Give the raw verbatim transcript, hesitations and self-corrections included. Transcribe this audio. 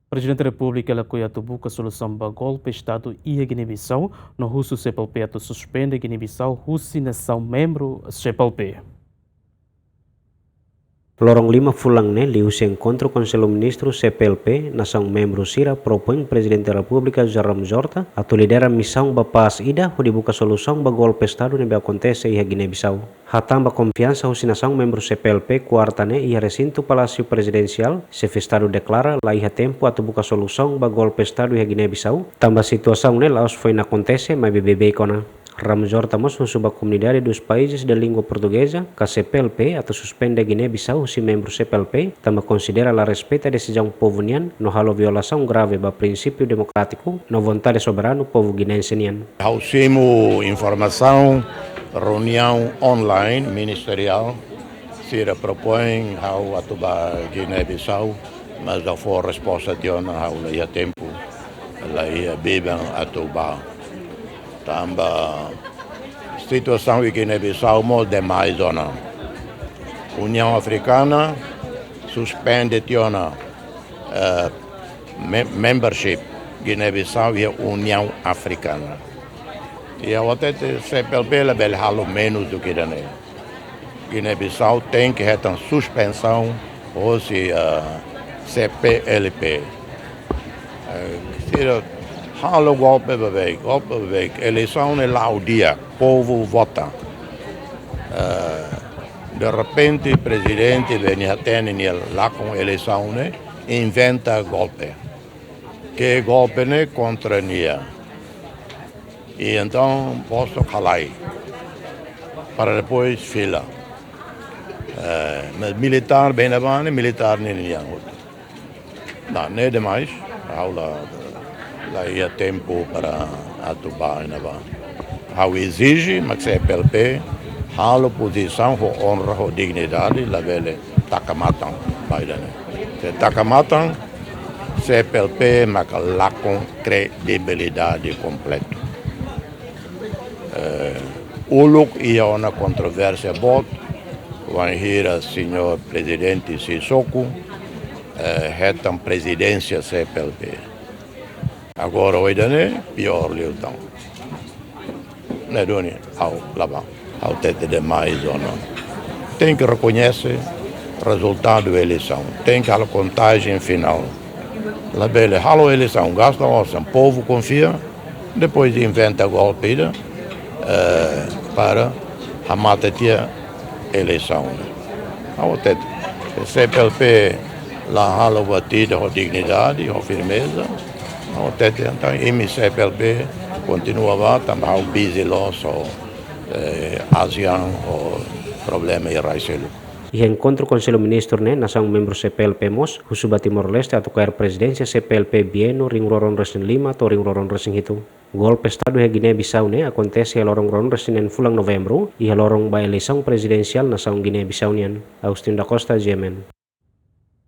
Prezidente Repúblika lakohi atu buka solusaun ba golpe Estadu iha Giné-Bisau, no husu C P L P atu suspende Giné-Bisau husi nasaun membru C P L P. Loron lima fulan ne'e, liuhusi enkontru Konsellu Ministru C P L P, nasaun membru sira propoin Prezidente Repúblika José Ramos Horta atu lidera misaun ba pás ida hodi buka solusaun ba golpe Estadu ne'ebé akontese iha Giné-Bisau. Hatán ba konfiansa husi nasaun membru C P L P, kuarta ne'e iha resintu Palásiu Prezidensiál, Xefe Estadu deklara laiha tempu atu buka solusaun ba golpe Estadu iha Giné-Bisau, tanba situasaun ne'e la'ós foin akontese, maibé beibeik ona. Ramos Horta mós husu ba Comunidade dos Países de Língua Portuguesa, ka C P L P, atu suspende Giné-Bisau husi membru C P L P, tanba konsidera la respeita desizaun povu nian, no halo violasaun grave ba prinsípiu demokrátiku no vontade soberanu povu guineense nian. Ha'u simu informasaun, reuniaun online ministeriál, sira propoin ha'u atu bá Giné-Bisau, mas la fó resposta tiha ona, ha'u laiha tempu, laiha biban atu bá. Tanba situasaun iha Giné-Bisau mós demais ona. Uniaun Afrikana suspende tiha ona, eh, me-, membership Giné-Bisau iha Uniaun Afrikana. I ha'u hatete C P L P labele halo menus duké ida-ne'e. Giné-Bisau tenke hetan suspensaun hosi, eh, C P L P. Eh, sira halo golpe beibeik, golpe beibeik. Eleisaun ne'e la'o di'ak, povu vota. Eh, derrepente, prezidente ne'ebé nia hatene nia lakon eleisaun ne'e, inventa golpe. Ke golpe ne'e kontra nia. I entaun postu halai. Para depois fila. Eh, mas militár bá iha ne'ebá, militár nian nian. Não, ne'e demais. Ha'u la, laiha tempu para atu bá iha ne'ebá. Ha'u ezije, mak C P L P halo pozisaun ho onra, ho dignidade, labele taka matan ba ida-ne'e. Se taka matan, C P L P maka lakon kredibilidade kompletu. Eh, uluk iha ona kontrovérsia boot, wainhira señór prezidente Sissoco, eh, hetan prezidénsia C P L P. Agora, ohin ida-ne'e, piór liután. Ne'e duni, ha'u la bá. Ha'u hatete demais ona. Tenke rekoñese rezultadu eleisaun. Tenke halo kontajen finál. Labele halo eleisaun, gasta osan, povu konfia, depois inventa golpe ida, eh, para hamate tiha eleisaun. Ha'u hatete, se C P L P la halo buat ida ho dignidade, ho firmeza, ha'u hatete, entaun imi C P L P kontinua bá, tanba ha'u busy loos ho, eh, ASEAN, ho problema iha rai seluk. Iha enkontru Konsellu Ministru ne'e, nasaun membru C P L P mós husu ba Timor-Leste atu kaer prezidénsia C P L P bienu rihun rua ruanulu-resin-lima to'o rihun rua ruanulu-resin-hitu. Golpe Estadu iha Giné-Bisau ne'e akontese iha loron ruanulu-resin-neen fulan Novembru, iha loron ba eleisaun prezidensiál nasaun Giné-Bisau nian. Agostinho da Costa, G M N.